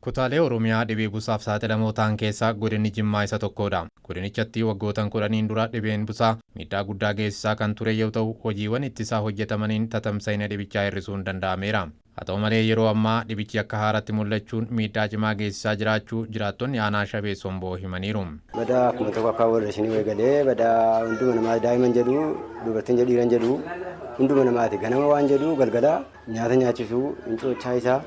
Kutaalee Oromiyaa dhibee busaaf saaxilamoo ta'an keessaa godinni Jimmaa isa tokkodha. Godinichatti waggootan 10n dura dhibeen busaa miidhaa guddaa geessisaa kan ture yoo ta'u, hojiiwwan ittisaa hojjetamaniin tatamsa'ina dhibichaa hir'isuun danda'ameera. Haa ta'u malee yeroo ammaa dhibichi akka haaraatti mul'achuun miidhaa cimaa geessisaa jiraachuu jiraattonni aanaa Shabee Somboo himaniiru. Badaa akkuma tokko akka warra eegalee badaa hunduma namaa daa'iman jedhu, dubartiin jedhu, dhiiran jedhu, hunduma namaati. Ganama waan jedhu, galgala nyaata nyaachisuu, hincoochaa isaa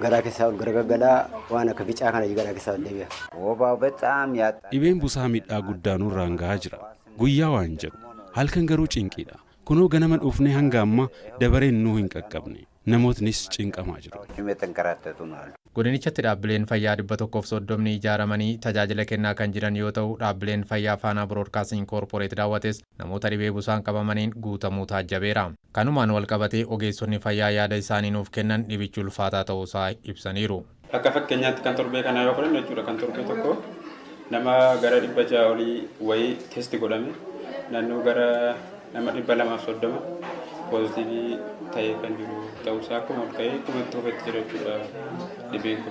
garaa keessaa ol garagaggalaa waan akka bicaa kana garaa keessaa ol deebi'a. ወባው በጣም ያጣ Dhibeen busaa miidhaa guddaa nurraan gahaa jira. Guyyaa waan jedhu, halkan garuu cinqiidha. Kunoo ganama dhufnee hanga ammaa dabareen nuu hin qaqqabne. Namootnis cinqamaa jiru. የተንከራተቱ ነው አሉ። Godinichatti dhaabbileen fayyaa 130 ijaaramanii tajaajila kennaa kan jiran yoo ta'u, dhaabbileen fayyaa Faanaa Biroodkaasting Koorporeet daawwates namoota dhibee busaan qabamaniin guutamuu taajjabeera. Kanumaan wal qabatee ogeessonni fayyaa yaada isaanii nuuf kennan dhibichi ulfaataa ta'uusaa ibsaniiru. Akka fakkeenyaatti kan torbee kanaa yoo fudhannu jechuudha, kan torbee tokko nama gara 600 olii wayii test godhame, naannoo gara nama 230 positive ta'ee kan jiru ta'uusaa, akkuma ol ka'ee akkuma itti fufetti jira jechuudha dhibeen kun.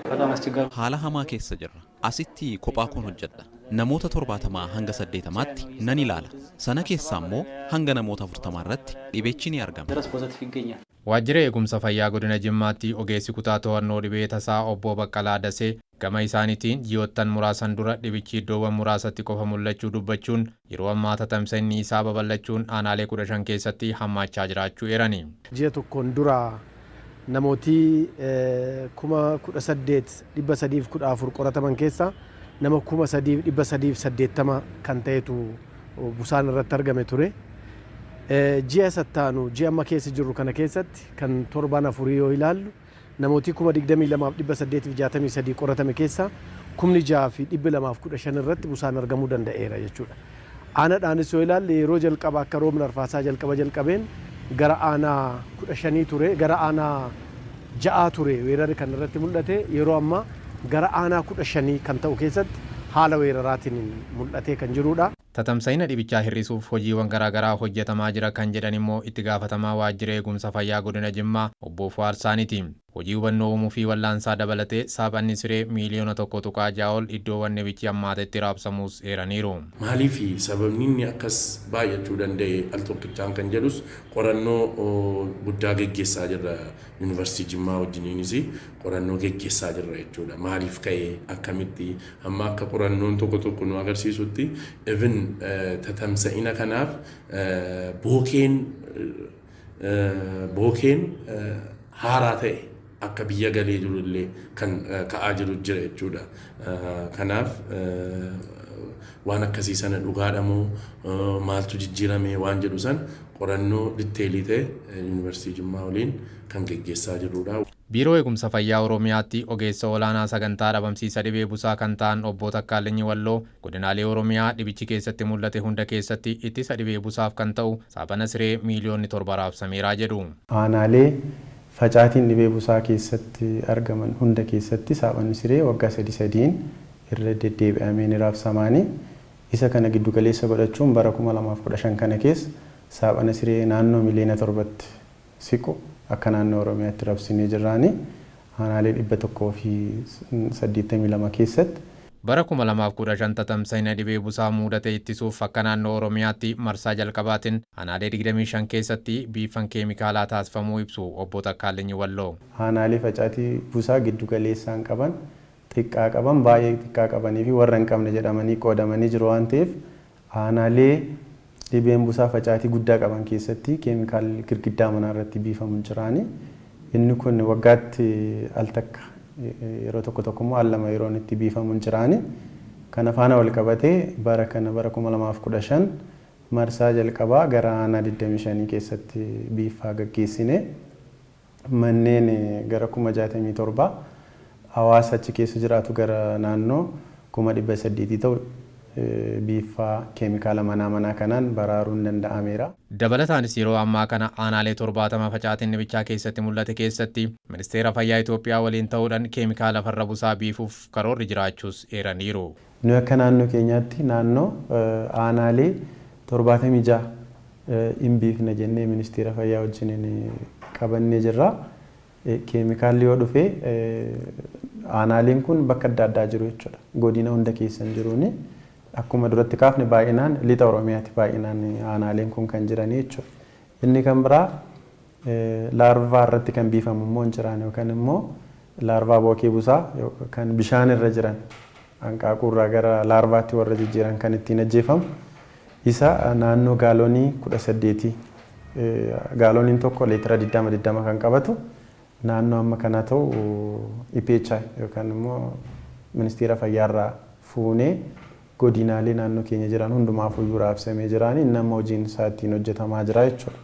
Haala hamaa keessa jirra. Asitti kophaa koon hojjedha. Namoota 70 hanga 80tti nan ilaala. Sana keessaa immoo hanga namoota 40 irratti dhibechi ni argama. Waajjira eegumsa fayyaa godina Jimmaatti ogeessi kutaa to'annoo dhibee tasaa obbo Baqqalaa Dasee gama isaaniitiin ji'oottan muraasan dura dhibichi iddoowwan muraasatti qofa mul'achuu dubbachuun, yeroo ammaa tatamsa'inni isaa babal'achuun aanaalee 15 keessatti hammaachaa jiraachuu eerani. Ji'a tokkoon dura namooti 18,314 qorataman keessaa nama 3,380 kan ta'etu busaan irratti argame ture. Ji'a sattaanu, ji'a amma keessa jirru kana keessatti kan torban afurii yoo ilaallu, namooti 22,863 qoratame keessaa 6,215 irratti busaan argamuu danda'eera jechuudha. Aanaadhaanis yoo ilaalle, yeroo jalqaba akka roobni arfaasaa jalqaba jalqabeen gara aanaa 15 ture, gara aanaa 6 ture weerarri kan irratti mul'ate. Yeroo ammaa gara aanaa 15 kan ta'u keessatti haala weeraraatiin mul'atee kan jirudha. Tatamsa'ina dhibichaa hir'isuuf hojiiwwan garaagaraa hojjetamaa jira kan jedhan immoo itti gaafatamaa waajjira eegumsa fayyaa godina Jimmaa obbo Fuwaar Saaniiti. Hojii hubannoo uumuu fi wallaansaa dabalatee saaphanni siree miiliyoona 1.6 ol iddoowwan dhibichi hammaatetti raabsamuus eeraniiru. Maaliif sababni inni akkas baay'achuu danda'e al tokkichaan kan jedhus qorannoo guddaa geggeessaa jirra. Yuunivarsiitii Jimmaa wajjiniinis qorannoo geggeessaa jirra jechuudha. Maaliif ka'ee, akkamitti amma akka qorannoon tokko tokko nu agarsiisutti, even tatamsa'ina kanaaf bookeen haaraa ta'e akka biyya galee jiru illee kan ka'aa jiru jira jechuudha. Kanaaf waan akkasii sana dhugaadha moo maaltu jijjiirame waan jedhu san qorannoo detail ta'e Yuunivarsiitii Jimmaa waliin kan geggeessaa jirrudha. Biiroo Eegumsa Fayyaa Oromiyaatti ogeessa olaanaa sagantaa dhabamsiisa dhibee busaa kan ta'an obbo Takkaalinyi Walloo, godinaalee Oromiyaa dhibichi keessatti mul'ate hunda keessatti ittisa dhibee busaaf kan ta'u saaphana siree miiliyoonni 7 raabsameera jedhu. Aanaalee facaatiin dhibee busaa keessatti argaman hunda keessatti saaphanni siree waggaa sadi sadiin irra deddeebi'amee ni raabsamaani. Isa kana giddu galeessa godhachuun bara 2015 kana keessa saaphana siree naannoo miliyoona 7tti siqu akka naannoo Oromiyaatti raabsinee jirraani. Aanaalee 182 keessatti. Bara 2015 tatamsa'ina dhibee busaa mudate ittisuuf akka naannoo Oromiyaatti marsaa jalqabaatiin aanaalee 25 keessatti biifan keemikaalaa taasifamuu ibsu obbo Takkaalinyi Walloo. Aanaalee facaatii busaa giddu galeessaan qaban, xiqqaa qaban, baay'ee xiqqaa qabanii fi warra hin qabne jedhamanii qoodamanii jiru waan ta'eef, aanaalee dhibeen busaa facaatii guddaa qaban keessatti keemikaalli girgiddaa manaa irratti biifamu jiraani. Inni kun waggaatti al takka, yeroo tokko tokko immoo al lama yeroon itti biifamu jiraani. Kana faana wal qabatee bara kana, bara 2015, marsaa jalqabaa gara aanaa 25 keessatti biiffaa gaggeessine, manneen gara 67,000, hawaasa achi keessa jiraatu gara naannoo 800,000 ta'u biiffaa keemikaala manaa manaa kanaan baraaruun danda'ameera. Dabalataanis yeroo ammaa kana aanaalee 70 facaatiin dhibichaa keessatti mul'ate keessatti Ministeera Fayyaa Itoophiyaa waliin ta'uudhaan keemikaala farra busaa biifuuf karoorri jiraachuus eeraniiru. Nuyi akka naannoo keenyaatti naannoo aanaalee 76 hin biifna jennee Ministeera Fayyaa wajjin qabannee jirra. Keemikaalli yoo dhufe Aanaaleen kun bakka adda addaa jiru jechuudha. Godina hunda keessa hin jiruuni. Akkuma duratti kaafne baay'inaan lixa Oromiyaati baay'inaan aanaaleen kun kan jiranii jechuudha. Inni kan biraa laarvaa irratti kan biifamu immoo hin jiraan yookaan immoo laarvaa bookee busaa kan bishaan irra jiran hanqaaquu irraa gara laarvaatti warra jijjiiran kan ittiin ajjeefamu isa naannoo gaalonii 18, gaaloniin tokko leetira 20 20 kan qabatu, naannoo amma kanaa ta'u EPHI yookaan immoo ministeera fayyaarraa fuunee godinaalee naannoo keenya jiran hundumaaf iyyuu raabsamee jiraani, nama hojiin isaa ittiin hojjetamaa jira jechuudha.